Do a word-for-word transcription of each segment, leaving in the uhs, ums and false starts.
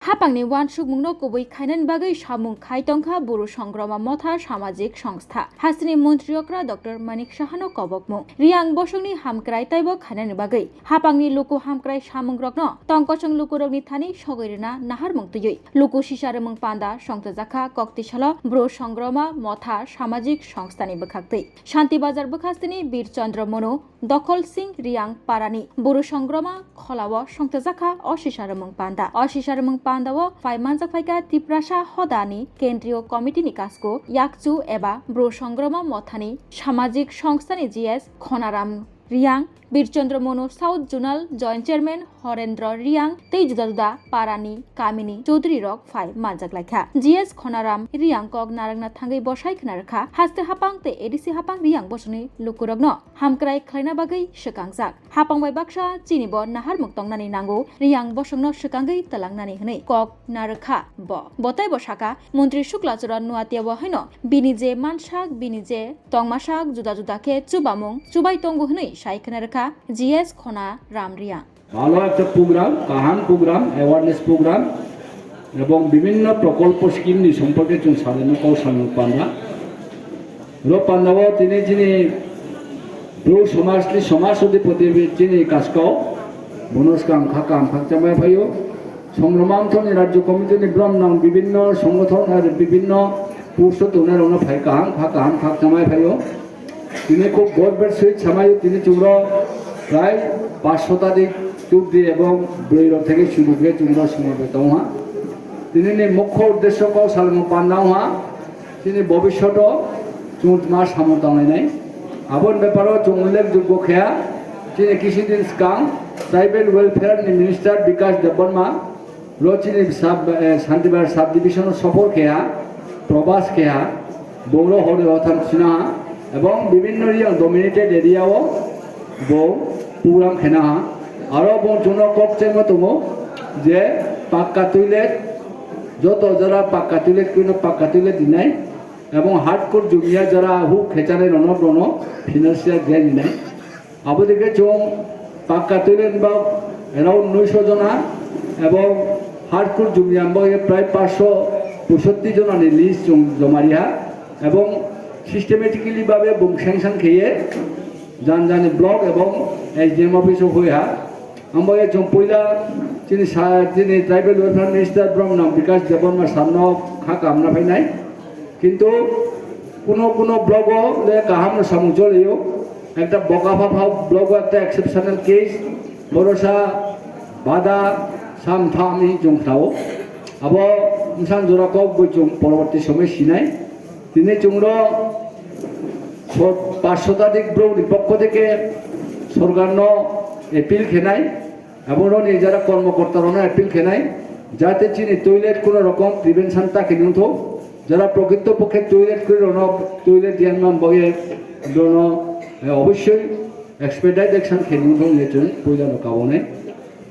Hapangni uansukmungno kubui khainani bagwi samung khai tongkha Buru Songroma Motha Samajik Songstha. Hasteni Montri okra Doctor Manik Sahano kobokmung. Riang bosongni hamkrai taibo khainani bagwi hapangni luku hamkrai samungrokno tongkosong lukurokni thani sogwi rwna naharmung twiwi luku sisa rwmung panda songthojakha koktisalo Bru Songroma Motha Samajik Songstha ni bwkhaktwi. Shanti Bazar bwkhasteni Bir Chandra Monu Dokhol Singh Riang parani Buru Songroma kholao songthojakha o sisa rwmung panda. O sisa rwmung pandao phai manjak phaikha Tiprasa hodani Kendriyo Committee ni kasku yakchu eba Bru Songroma Mothani Samajik Songstha ni G S Khonaram Riang, Bir Chandra Monu South Zonal Joint Chairman Horendra Riang tei juda juda parani kamini Chaudhary rok phai manjak laikha. G S Khonaram Riang kok narwkna thangwi bosai khna rwkha, haste hapang tei A D C hapang Riang bosongni lukurokno hamkrai khlaina bagwi swkangjak. Hapang bai baksa chini bo naharmung tongnani nango, Riang bosongno swkangwi twlangnani hwnwi kok narwkha bo. Bo tei bo saka, Montri Shukla Charan Nuatia bo haino bini je mansak, bini je tongmasak juda juda khe chubamung chubai tongo hwnwi sai khna rwkha G S Khonaram Riang. ভালো একটা প্রোগ্রাম, কাহান programme, awareness programme এবং বিভিন্ন প্রকল্প স্কিম নি সম্পর্কে চুন সাধারণ কৌশল পান্ডা রো পান্ডাও তিনি যিনি ব্রু সমাজনি সমাজ অধিপতি যিনি কাজকাও বনস কাম খা কাম খাক চামায় ফাইও সংগ্রামান্থনি রাজ্য কমিটিনি ব্রহ্মনাং বিভিন্ন সংগঠন আর বিভিন্ন পুরুষোত্তমের অনু ফাই কাহাম খা কাহাম খাক চামায় ফাইও তিনি খুব গর্বের সহিত সামাজিক তিনি চুড়ো প্রায় পাঁচ শতাধিক চুক্তি এবং বৈরব থেকে শুরু করে চুড়ো সমবেত হওয়া। তিনি নি মুখ্য উদ্দেশ্য কও সালমো পান্না হওয়া। তিনি ভবিষ্যত চুঁচ মাস সামো তামাই নাই। আবন ব্যাপারও চুং উল্লেখযোগ্য খেয়া। তিনি কিছুদিন স্কাং ট্রাইবেল ওয়েলফেয়ার নি মিনিস্টার বিকাশ Debbarma Rochini sub, eh, Shantibar subdivision o সফর খেয়া, প্রবাস খেয়া, বৌর হরে হথাম সিনহা এবং বিভিন্ন রিয়াং ডমিনেটেড এরিয়াও বৌ পুরাম খেনাহা। আরো বৌ জুনো ককচেমো তমো যে পাক্কা টয়লেট, যত যারা পাক্কা টয়লেট কোনো পাক্কা টয়লেট দিনাই এবং হার্ডকোর জুমিয়া যারা হুক খেচানে রনো রনো ফিনান্সিয়াল গ্যান দিনাই। Abodike chwng pakka toilet ba around noisho jona ebong hardcore jumia bo prai paanchsho poisotti jona ni list chwng joma riha ebong systematically babe bung sanction kheye jan jani block ebong S D M office o hoiha. Ambo ye chwng puila chini sa chini tribal welfare minister Bromnang Bikash Debbarma samno kha kamna phainai. Kintu kuno kuno blogo le kaham no samung choliyo. Ekta Bokapha pha blogo ekta exceptional case, borosa bada sam thami jong thao. Abo insan jora kok bo jong poroborti somoi sinai. Tini chungro so-, paanch shotadik bro ni pokko theke sorkar no appeal khenai. Abo roni jara kormokorta rono appeal khenai, jate chini toilet kuno rokom prevention ta kini wngthok, jara prokito pokhe toilet kuri rono toilet diyan man boye rono, eh, obossoi expedite action kini wngthok ne chwng puila no kabonai.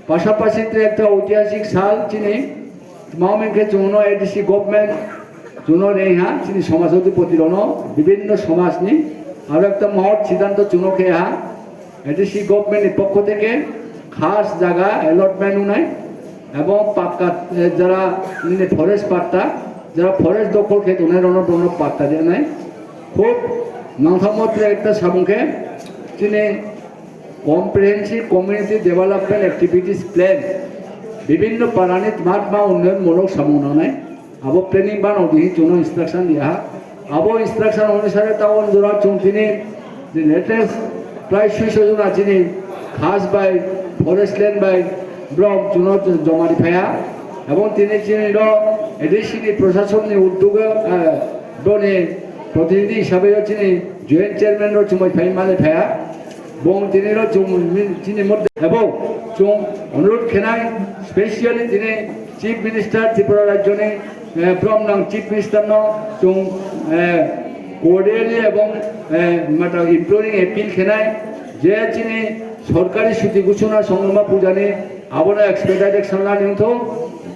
Pasapasi te ekta oitihasik sal chini Tma hwn khe chwngno A D C government chwngno rengha, chini somaj odhipoti rokno, bibinno somajni aro ekta mohot siddhanto chwngno kheha, A D C government ni pokho theke khas jaga allotment wngnai, ebong pakka, eh, jara nini forest patta, jara forest dokhol khe tongnai rokno, rokno patta rwnai. Khub nangthamo tere ekta samung khe chini Comprehensive Community Development Activities Plan, bibinno parani tma tma unnoyon mulok samung nangnai, abo planning bano dihi chwngno instruction diya ha. Abo instruction onusare ta on jora chwng tini the latest prai suiso jona chini khas bai forest land bai brom chwngno joma ri phaiya. Ebong tini chini ro A D C ni proshasonni uddogo, eh, boni protinidhi hisabe chini joint chairman ro chumai phai male phaiya. Bong tini ro chung min-, chini modde ebo chung onurod khenai specially tini Chief Minister Tripura Rajyoni, eh, Bromnang Chief Minister no chung, eh, cordially ebong, eh, mata imploring appeal khenai je chini sorkari suti gusuna songroma pujani abono expedite action lani wngthok.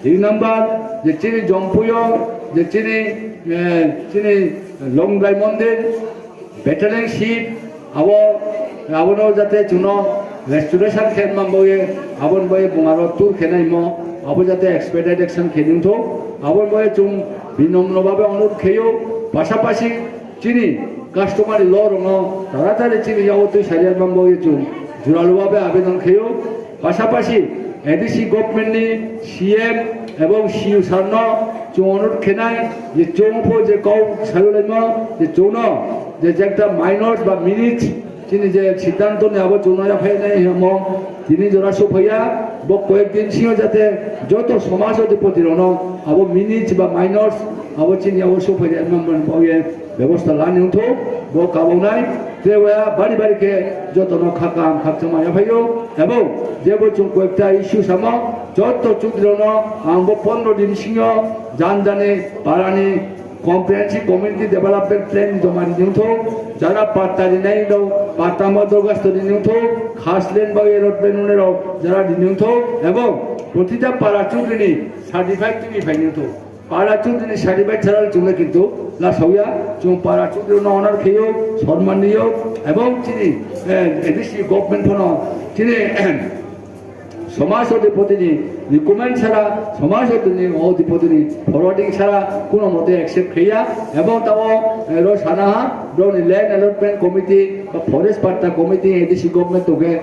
Dui number je chini Jompuio je chini, eh, chini Longdrai Mondir, Battalion ship, abo, abono jate chwngno restoration khe man boye, abon boye bungaro tour khe naimo, Abo jate expedite action khe nung thok, abo bai chwng binomno babe onurod kheyo, pasapasi chini customary law rokno taratari chini yago twi sariya bang bai chwng juralu babe abedon kheyo, pasapasi A D C government ni C M ebong C U sir no chwng onurod khenai je chwng pho je kok sayolaimo je chwngno je jekta minors ba minutes chini je siddhanto ni abo chwngno yaphainai hemo tini jora suphaiya, bo koyek din singo jate joto somaj adhipati rokno abo minutes ba minors abo chini abo suphaiya member ni baoye bebosta lani wngthok, bo kabonai tewa bari bari khe jotono khakam khakchangma yaphaio, ebong jebo chwng koyekta issue samo joto chudri rokno ang bo pondro din singo jani jani parani Comprehensive Community Development Plan ni joma rinwi wngthok, jara patta rinai rok patta mo dorkhasto rinwi wngthok, khaslen bai allotment wngnai rok jara rinwi wngthok, ebong protita para chudri ni certified twi phainwi wngthok. Para chudri ni certified chara chwngno kintu lasauya, chwng para chudri no honor kheyo, sonman niyo, ebong chini, eh, A D C government phano chini, Somaj adhipotini recommend sara, somaj adhipotini forwarding sara kuno mote accept khaiya, ebong tabo, eh, ro sana ha, broni land allotment committee ba forest patta committee A D C government toke,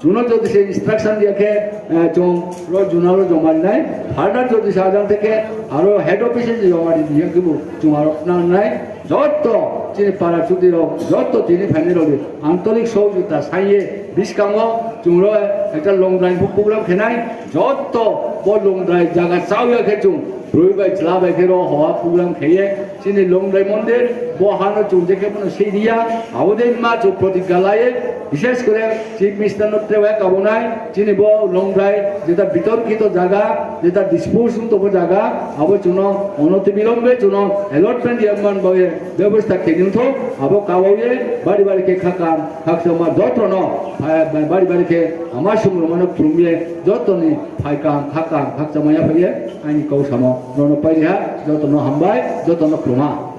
chuno jodi se instruction diya khe, eh, chwng ro junalo joma rinai, further jodi sajang theke aro head office joma rinai, yang kibu chwng aro nangnai, joto chini para chudri rok, joto tini phainai rok ni antorik sohojogita saiye, Biskango chwngno ekta Longdrai bo program khenai, joto bo Longdrai jaga chaoya khe chwng brwi bai chwla bai khe ro hoa program kheye, chini Longdrai mondir bo hano chwng je khe bono sei riya, abo de ma chwng protigga laye, bishesh kore Chief Minister no trewa kabonai, chini bo Longdrai jeta bitorkito jaga, jeta dispose wng tongo jaga, abo chwngno onoti bilombe chwngno allotment ya man baoye bebosta khenwi wngthok, abo kabaoye bari bari khe khakam khakchangma jotono, eh, bari bari khe ama sumrwmano khulumye jotoni phaikam khakam khakchangma yaphaiye aini kau samo nono pairiha, jotono hambai, jotono khulumha.